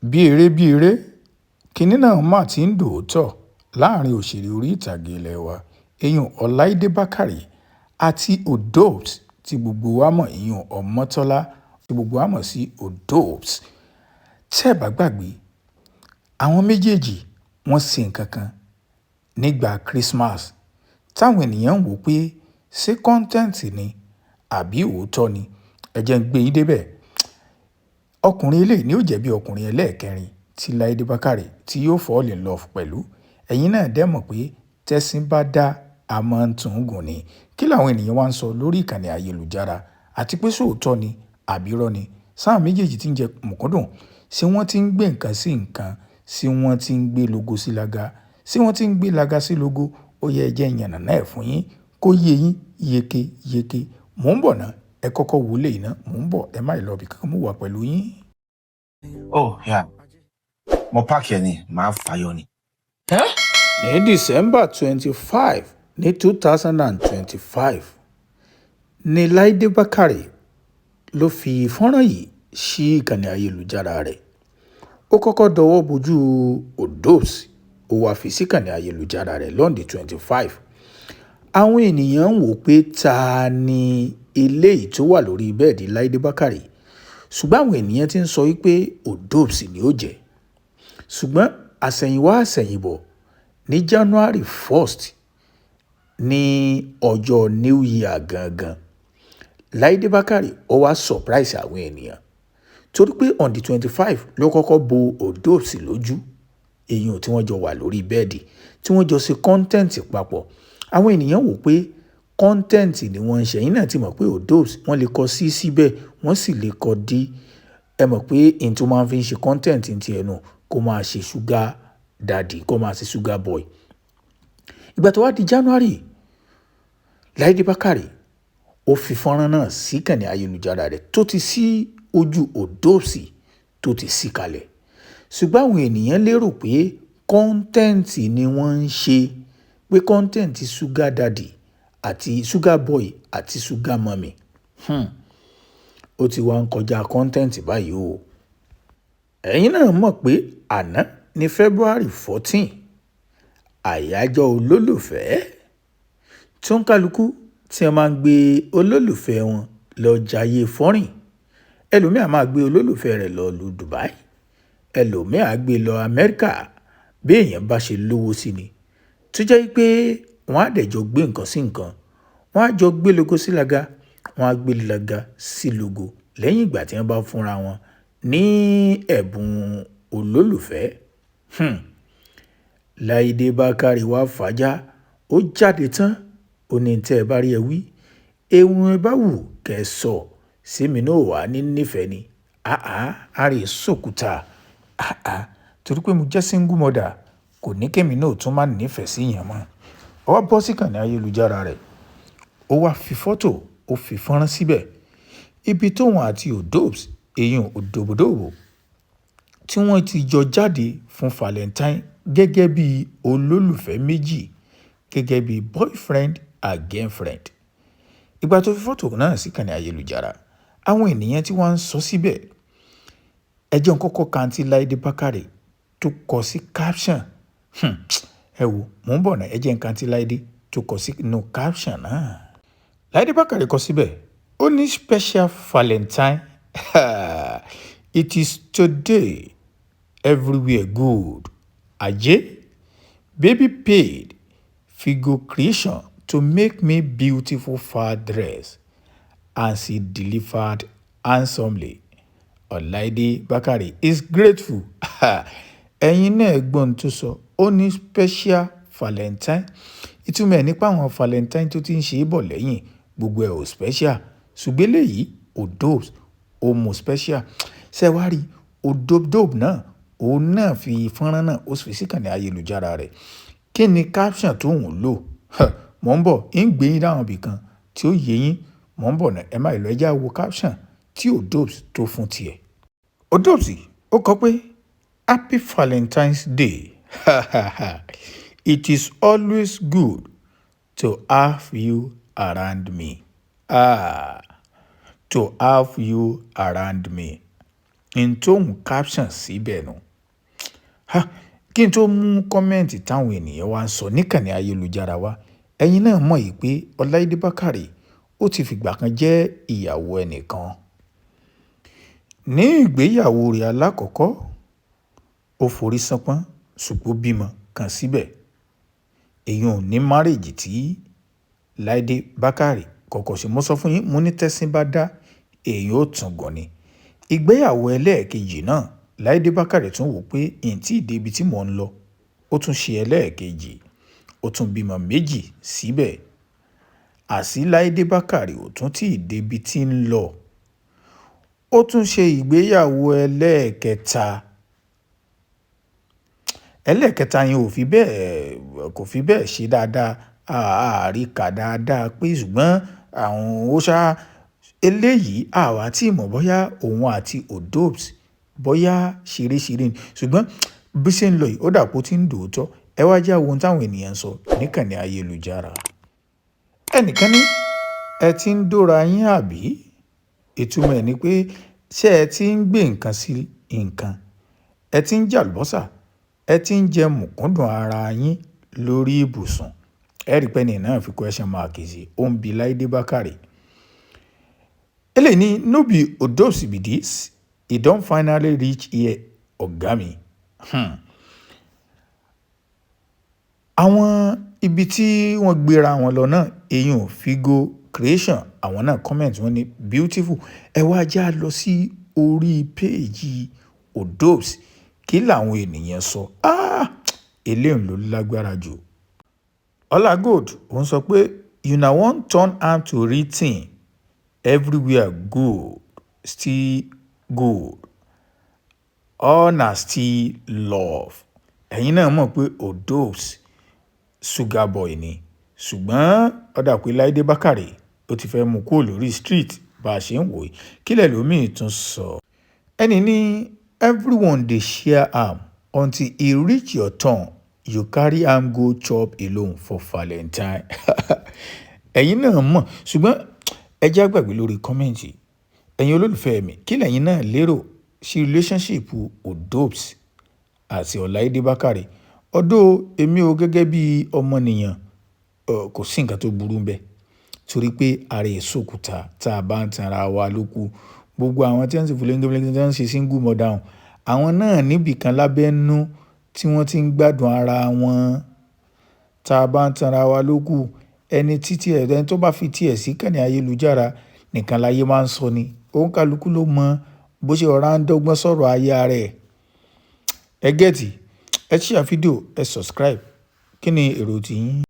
Bí eré bíi eré, kinní náà mà ti ń dòótọ́ láàrin òṣèré orí ìtàgé ilé wa, eyín Ọláìdé Bákàrè àti Odobs tí gbogbo wa mọ̀, ìyẹn Ọmọ́tọ́lá tí gbogbo wa mọ̀ sí Odobs. Tẹ́ ẹ bá gbàgbé, àwọn méjèèjì wọ́n ṣe nǹkan kan nígbà Christmas táwọn ènìyàn ń wò pé ṣé content ni àbí òótọ́ ni. Ẹ jẹ́ ń gbé yín débẹ̀. Ọkùnrin eléyìí ni ó jẹ́ bí ọkùnrin ẹlẹ́ẹ̀kẹrin tí Láìdé Bákàrè tí yóò fall in love pẹ̀lú. Ẹ̀yin náà dẹ̀ mọ̀ pé tẹ́ṣín bá dá, a máa ń tún gùn ni. Kí làwọn ènìyàn wá ń sọ lórí ìkànnì ayélujára àti pé ṣóòótọ́ ni àbí irọ́ ni? Sáà méjèèjì tí ń jẹ mùkúndùn, ṣé wọ́n ti ń gbé nǹkan sí nǹkan? Ṣé wọ́n ti ń gbé logo sí laga? Ṣé wọ́n ti ń gbé laga sí logo? Ó yẹ ẹ jẹ́ n yànnàná ẹ̀ fún yín kó yé yín yékéyéké. Mò ń bọ̀ ná, ẹ kọ́kọ́ wò lè ná, mò ń bọ̀, ẹ má ì lọ ibì kankan, mo wà pẹ̀lú yín. Oh yeah, mo park ẹ ni, màá fàyọ ni. Ní December 25 ní 2025 ní Láìdé Bákàrè ló fi fọ́nrán yìí sí ìkànnì ayélujára rẹ̀. Ó kọ́kọ́ dọwọ́ bojú Odobs, ó wáá fi síkànnì ayélujára rẹ̀ lọ́ndì 25. Àwọn ènìyàn ń wò pé ta ni eléyìí tó wà lórí bẹ́ẹ̀dì Láìdé Bákàrè, ṣùgbọ́n àwọn ènìyàn ti ń sọ wípé Odobs ni ó jẹ́. Ṣùgbọ́n àsẹ̀yìnwá àsẹ̀yìnbọ̀, ní January 1st, ní ọjọ́ New Year gangan, Láìdé Bákàrè ó wá surprise àwọn ènìyàn, torí pé on the 25 ló kọ́kọ́ bo Odobs lójú, èyí tí wọ́n jọ wà lórí bẹ́ẹ̀dì, tí wọ́n jọ ṣe content papọ̀. Àwọn ènìyàn wò pé content ni wọ́n ń ṣe. Ẹ̀yin náà ti mọ̀ pé Odobs, wọ́n lè kọ sí síbẹ̀, wọ́n sì lè kọ D. Ẹ mọ̀ pé n tó máa ń fi ṣe content ti ẹnu, kó máa ṣe sugar daddy, kó máa ṣe sugar boy. Ìgbà tó wá di January, Láìdé Bákàrè ó fi fọ́nrán náà sí ìkànnì ayélujára rẹ̀ tó ti sí ojú Odobs tó ti sí kalẹ̀. Ṣùgbọ́n àwọn ènìyàn lérò pé content ni wọ́n ń ṣe, pé content sugar daddy àti sugar boy àti sugar mummy. Ó ti wá ń kọjá content báyìí o. Ẹ̀yin náà mọ̀ pé àná ní February 14, àyájọ́ olólùfẹ́, tí ó ń kálukú tí wọ́n máa ń gbé olólùfẹ́ wọn lọ jayé foreign. Ẹlòmíà máa gbé olólùfẹ́ rẹ̀ lọ lu Dubai, ẹlòmíà gbé lọ Amẹ́ríkà, bí èèyàn bá ṣe lówó sí ni. Tó jẹ́ pé wọ́n á dẹ̀ jọ gbé nǹkan sí nǹkan, wọ́n á jọ gbé logo sí laga, wọ́n á gbé laga sí logo lẹ́yìn ìgbà tí wọ́n bá fúnra wọn ní ẹ̀bùn olólùfẹ́. Láìdé Bákàrè wá fàájà, ó jáde tán, ó ní tẹ́ ẹ bá rí ẹ wí, ehun ẹ bá wù kẹ́ ẹ sọ, sẹ́mi náà wà ní nífẹ̀ẹ́ ni. Àá, àárẹ̀ sòkúta. Àá, torí pé mo jẹ́ single mother, kò ní kémi náà tún máa nífẹ̀ẹ́ sí èèyàn mọ́. Ó wá bọ́ sí ìkànnì ayélujára rẹ̀, ó wá fi fọ́tò, ó fi fọ́nrán síbẹ̀ ibi tóun àti Odobs, èèyàn òdòbòdòbò, tí wọ́n ti jọ jáde fún Valentine gẹ́gẹ́ bí olólùfẹ́ méjì, gẹ́gẹ́ bí boyfriend and girlfriend. Ìgbà tó fi fọ́tò náà sí ìkànnì ayélujára, àwọn ènìyàn tí wọ́n ń sọ síbẹ̀. Ẹ jẹ́ n kọ́kọ́ kan tí Láìdé Bákàrè tó kọ sí caption. Ẹ wo, mò ń bọ̀ náà, ẹ jẹ́ nǹkan tí Láìdé tó kọ sínú caption náà. Láìdé Bákàrè kọ síbẹ̀, ó ní, "Special Valentine, it is today, everywhere good. Ajé baby paid Figo Creation to make me beautiful fur dress and she delivered handsomely. Ọláìdé Bákàrè is grateful." Ẹ̀yin náà gbọ́n tó sọ, ó ní special Valentine. Ìtumọ̀ ẹ̀ nípa àwọn Valentine tó ti ń ṣe é bọ̀ lẹ́yìn, gbogbo ẹ̀ ò special. Ṣùgbọ́n eléyìí, Odobs, ó mú special. Ṣé wàá rí Odobdob náà, òun náà fi fọ́nrán náà, ó fi sí ìkànnì ayélujára rẹ̀. Kí ni caption tó ń lò? Mò ń bọ̀, ń gbé yín dáhùn ibì kan tí ó yé yín. Mò ń bọ̀ náà, ẹ má lọ, ẹ já wo caption tí Odobs tó fún tiẹ̀. Odobs ó kọ pé, "Happy Valentine's Day. It is always good to have you around me. Ah, to have you around me." N tóun caption síbẹ̀ nù. Ha! Kí n tó mú comment táwọn ènìyàn wá ń sọ níkànnì ayélujára wa, ẹ̀yin náà mọ̀ yìí pé Ọláìdé Bákàrè ó ti fìgbà kan jẹ́ ìyàwó ẹnìkan. Ní ìgbéyàwó rẹ̀ alákọ̀ọ́kọ́, ó forí ṣánpọ́n ṣùgbọ́n ó bímọ kan síbẹ̀. Èyí ò ní marriage tí Láìdé Bákàrè kọ́kọ́ ṣe. Mo sọ fún yín, mo ní tẹ́ṣín bá dá, èèyàn ó tún gùn ni. Ìgbéyàwó ẹlẹ́ẹ̀kejì náà, Láìdé Bákàrè tún wò pé ǹ tí ì dé ibi tí mò ń lọ. Ó tún ṣe ẹlẹ́ẹ̀kejì, ó tún bímọ méjì síbẹ̀. Àsí Láìdé Bákàrè ò tún tí ì dé ibi tí ń lọ. Ó tún ṣe ìgbéyàwó ẹlẹ́ẹ̀kẹta. Ẹlẹ́ẹ̀kẹta yẹn ò fi bẹ́ẹ̀, kò fi bẹ́ẹ̀ ṣe dáadáa. A rí kà dáadáa pé ṣùgbọ́n àwọn ó ṣá eléyìí, àwa tí mọ̀ bóyá òun àti Odobs bóyá ṣeréṣeré ni. Ṣùgbọ́n bí ṣe ń lọ yìí, ó dà pé ó ti ń dòótọ́. Ẹ wá jẹ́ wo ohun táwọn ènìyàn ń sọ níkànnì ayélujára. Ẹnìkan ní ẹ ti ń dóra yín àbí? Ìtumọ̀ ẹ̀ ni pé ṣé ẹ ti ń gbé nǹkan sí nǹkan? Ẹ ti ń jẹ àlùbọ́sà, ẹ ti ń jẹ mùkúndùn ara yín lórí ibùsùn. Ẹ rí pé ẹni náà fi question mark sí, ó ń bi Láìdé Bákàrè. Eléyìí ní no be Odobs be this, e don finally reach here, ọ̀gá mi. Àwọn ibi tí wọ́n gbéra wọn lọ náà, èyí Figo Creation, àwọn náà comment, wọ́n ní beautiful. Ẹ wá já lọ sí orí page Odobs, kí làwọn ènìyàn sọ? Ah! Eléyìí ló lágbára jù. Ọlá Gold òun sọ pé una wan turn am to real thing, everywhere good, still good, all na still love. Ẹ̀yin náà mọ̀ pé Odobs sugar boy ni, ṣùgbọ́n ó dà pé Láìdé Bákàrè ó ti fẹ́ mú kúrò lórí street bá a ṣe ń wò ó. Kí lẹ̀lòmíì tún sọ? Ẹni ní everyone dey share am until e reach your turn, you carry am go chop alone for Valentine. Ẹ̀yin náà mọ̀, ṣùgbọ́n ẹ jẹ́ á gbàgbé lórí comment. Ẹ̀yin olólùfẹ́ mi, kí lẹ̀yin náà lérò sí relationship Odobs àti Ọláìdé Bákàrè? Although èmi ò gẹ́gẹ́ bí ọmọnìyàn, kò sí nǹkan tó burú ńbẹ torí pé ara èso òkúta tá a bá ń tan ara wa ló kú. Gbogbo àwọn tí wọ́n ń ṣe fúlẹ́ńgẹ́fúlẹ́ńgẹ́, tí wọ́n ń ṣe single mother, àwọn náà níbi kan lábẹ́nú tí wọ́n ti ń gbádùn ara wọn. Tá a bá ń tan ara wa ló kú, ẹni títí ẹ̀, ẹni tó bá fi tí ẹ̀ sí ìkànnì ayélujára nìkan láyé máa ń sọ ni. Òǹkàlùkù ló mọ bó ṣe rọra ń dọ́gbọ́n sọ̀rọ̀ ayé ara ẹ̀. Ẹ get, ẹ share fídíò, ẹ subscribe. Kí ni èrò tí yín?